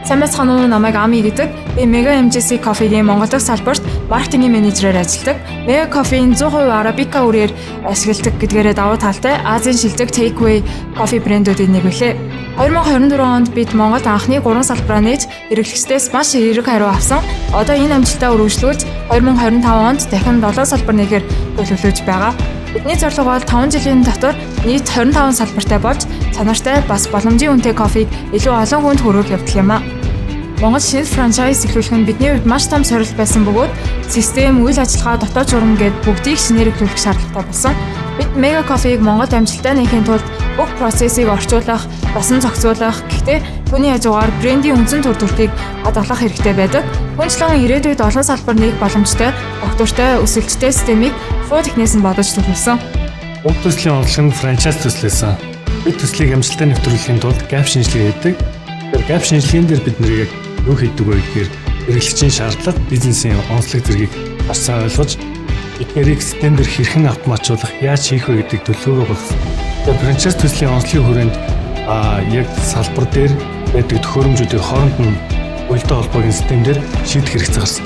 Сайн байцгаана уу? Намайг Ами гэдэг. Би Mega MJC Coffee-гийн Монгол дахь салбарт маркетингийн менежерээр ажилладаг. Mega Coffee-ийн 100% Arabica үрээр ашигладаг гэдгээрээ давуу талтай Азийн шилдэг takeaway кофе брэндүүдийн нэг билээ. 2024 онд бид Монголд анхны 3 салбараа нээж хэрэглэгчдээс маш эерэг хариу авсан. Одоо энэ амжилтаа үргэлжлүүлж 2025 онд дахин 7 салбар нээхээр төлөвлөж байгаа. Бидний зорилго бол 5 жилийн дотор нийт 25 салбартай болж чанартай бас боломжийн үнэтэй кофег илүү олон хүнд хүргэх явдал юм а. Монгол шинэ франчайз эхлүүлэх нь бидний хувьд маш том сорилт байсан бөгөөд систем, үйл ажиллагаа, дотоод журам гээд бүгдийг шинээр эхлүүлэх шаардлагатай болсон. Бид Mega Coffee-г Монголд амжилттай нээхийн тулд бүх процессыг орчуулах, басан зохицуулах, гэхдээ түүний хажуугаар брендийн үндсэн төр төрхийг хадгалах хэрэгтэй байдаг. Түүнчлэн ирээдүйд олон салбар нээх боломжтой, тогтвортой, өсөлттэй системийг шууд эхнээс нь бодож төлөвлөсөн. Уг төслийн онцлог нь франчайз төсөл байсан. Бид төслийг амжилттай нэвтрүүлэхийн тулд gap шинжилгээ хийдэг. Тэгэхээр gap шинжилгээнд дээр бид нэр яг юу хийдэг вэ гэхээр хэрэглэгчийн шаардлага, бизнесийн онцлог зэргийг маш сайн ойлгож эдгээрийг систем дээр хэрхэн автоматжуулах, яаж хийх вэ гэдэг төлөвлөгөөгөө болгосон. Тэгэхээр франчайз төслийн онцлогийн хүрээнд яг салбар дээр байдаг төхөөрөмжүүдийг хооронд нь уялдаа холбоог систем дээр шийдэх хэрэгцээ гарсан.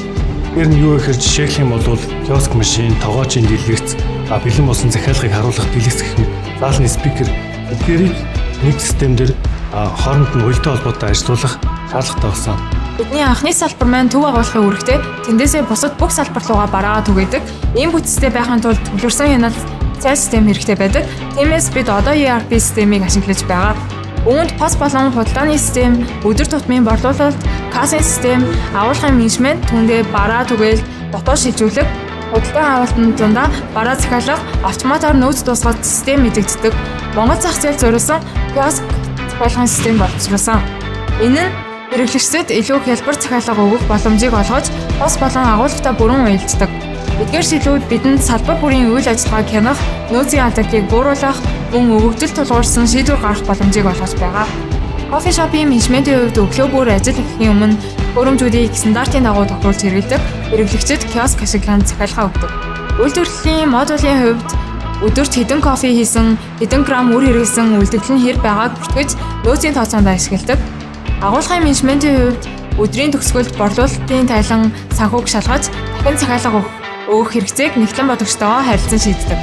Тэр нь юу гэхээр жишээлх юм бол киоск машин, тогоочийн дэлгэц, бэлэн болсон захиалгыг харуулах дэлгэц гэх мэт заалны спикер эдгээрийг нэг систем дээр хооронд нь уялдаа холбоотой ажилуулах шаардлагатай болсон. Бидний анхны салбар маань төв агуулгын үүрэгтэй. Тэндээсээ бусад бүх салбар руугаа бараагаа түгээдэг. Ийм бүтцтэй байхын тулд төвлөрсөн хяналт, сайн систем хэрэгтэй байдаг. Тиймээс бид одоо ERP системийг ашиглаж байгаа. Үүнд POS болон худалдааны систем, өдөр тутмын борлуулалт, кассын систем, агуулгын менежмент, түүндээ бараа түгээлт, дотоод шилжүүлэг, худалдан авалтын дундаа бараа захиалга, автоматар нөөц дуусгах систем мэдэгддэг. Монгол зах зээлд зориулсан киоск захиалгын систем боловсруулсан. Энэ нь хэрэглэгчдэд илүү хялбар захиалга өгөх боломжийг олгож, POS болон агуулгатай бүрэн уялддаг. Эдгээр шилүүд бидэнд салбар бүрийн үйл ажиллагааг хянах, нөөцийн алдагдлыг бууруулах, мөн өгөгдөл тулгуурсан шийдвэр гаргах боломжийг олгож байгаа. Coffee shop-ын менежментийн хувьд өглөө бүр ажил эхлэхийн өмнө төхөөрөмжүүдийг стандартын дагуу тохируулж хэрэглэдэг, хэрэглэгчид киоск ашиглан захиалгаа өгдөг. Үйлдвэрлэлийн модулийн хувьд өдөрт хэдэн кофе хийсэн, хэдэн грамм үр хэрэглэсэн, үлдэгдэл нь хэр байгааг бүртгэж нөөцийн тооцоонд ашигладаг. Агуулгын менежментийн хувьд өдрийн төгсгөлд борлуулалтын тайлан санхүүг шалгаж, дахин захиалга өгөх хэрэгцээг нягтлан бодогчтойгоо харилцан шийддэг.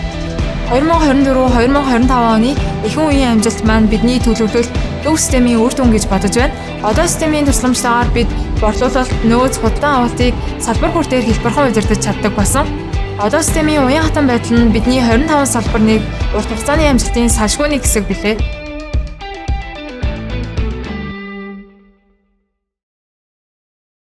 2024-2025 оны ихэнх үеийн амжилт маань бидний төлөвлөлт төв системийн үр дүн гэж бодож байна. Одоо системийн тусламжтайгаар бид борлуулалт, нөөц, худалдан авалтыг салбар бүр дээр хялбархан удирдах чаддаг болсон. Одоо системийн уян хатан байдал нь бидний 25 салбар нэг урт хугацааны амжилтын салшгүй нэг хэсэг билээ.